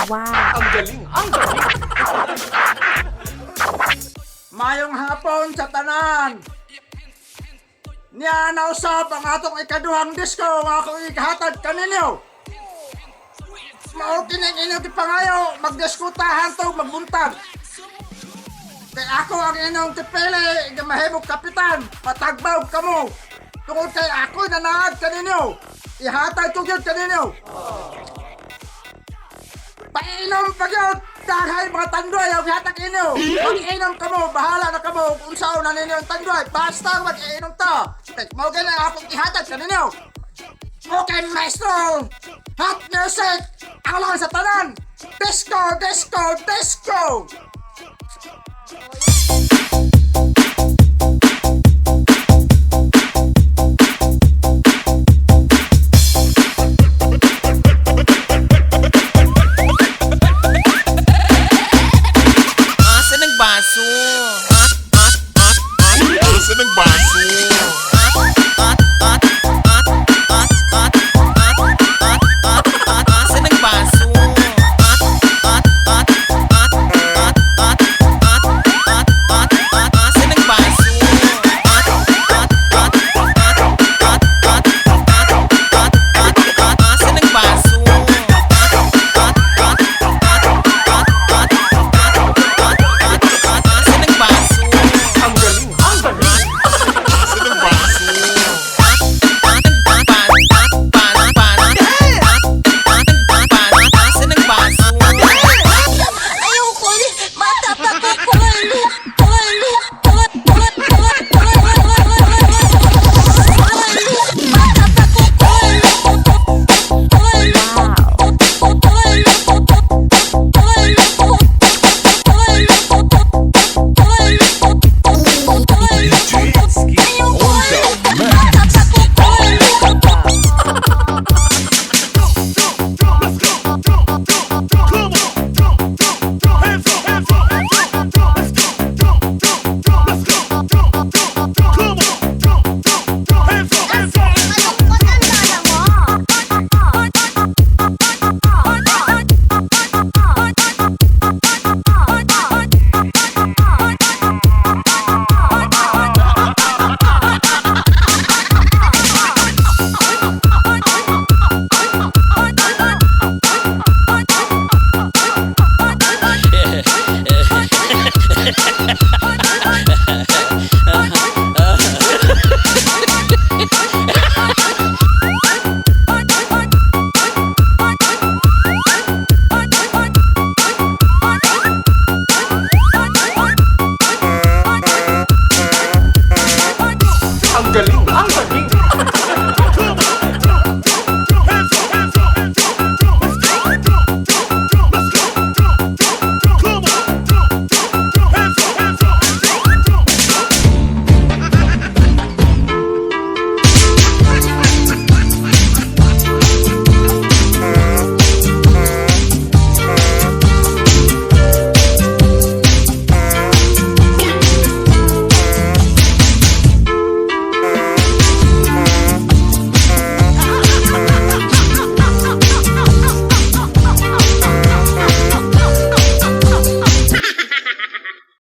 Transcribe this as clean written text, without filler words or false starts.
Wow. Ang galing, ang galing. Mayong hapon sa tanan. Niya na usab ang atong ikaduhang disco nga akong ikahatag kaninyo. Mao kining inyong gipangayo, magdiskutahan to magbuntag. Kay ako ang inyong tipili, nga mahimong kapitan, patagbaw kamo. Tungod kay ako nanaad kaninyo. Ihatag ko gyud kaninyo. Painom pa gyud! Daghay mga tanduay ang hatag inyo! Mag-inom kamo, bahala na kamo kung saan na ninyo ang tanduay. Basta mag-inom ta! Kay mao gani ang akong ihatag kaninyo! Okay, maestro! Hot music! Ang lang sa tanan! Disco! Disco! Disco!